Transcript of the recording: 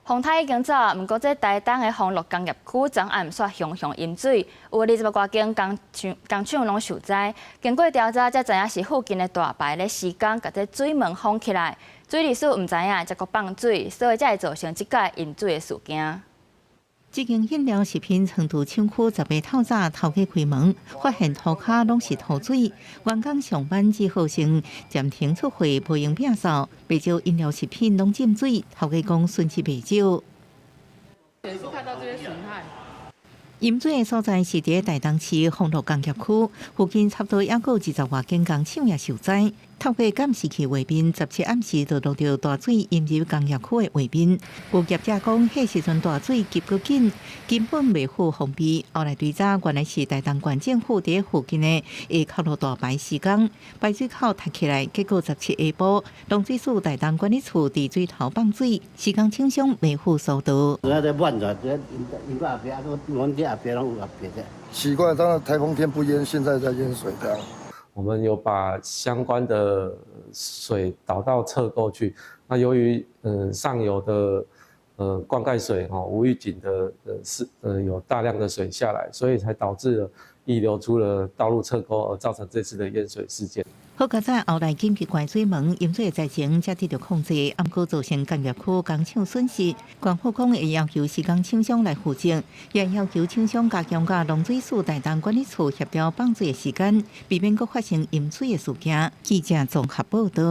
風颱已經走，毋過這台東的豐樂工業區昨暗煞雄雄淹水，有20外間工廠工廠攏受災。經過調查，才知影是附近的大排咧施工，共這水門封起來，水利署毋知影，才閣放水，所以才會造成這擺淹水的事件。這間飲料食品倉儲廠區10日透早頭家開門，發現塗跤攏是塗水，員工上班只好先暫停出貨，無閒摒掃，袂少飲料食品攏浸水，頭家講損失袂少。也是看到這些損害。淹水的所在是佇台東市豐樂工業區，附近差不多猶閣有20外間工廠也受災。透過監視器畫面，17暗時就錄著大水淹入工業區的畫面。有業者講，彼時陣大水急閣緊，根本袂赴防備。後來追查，原來是台東縣政府佇附近的下口路大排施工，排水口塞起來，結果17下晡，農水署台東管理處佇水頭放水，施工廠商袂赴疏導。奇怪，當颱風天不淹，現在在淹水這樣。我們有把相關的水導到側溝去，那由於上游的灌溉水哦無預警的是有大量的水下來，所以才導致了溢流出了道路側溝，而造成這次的淹水事件。好佳哉後來緊急關水門，淹水的災情才得著控制，毋過造成工業區工廠損失。縣府講會要求施工廠商來負責，也要求廠商加強佮農水署台東管理處協調放水的時間，避免閣發生淹水的事件。記者綜合報導。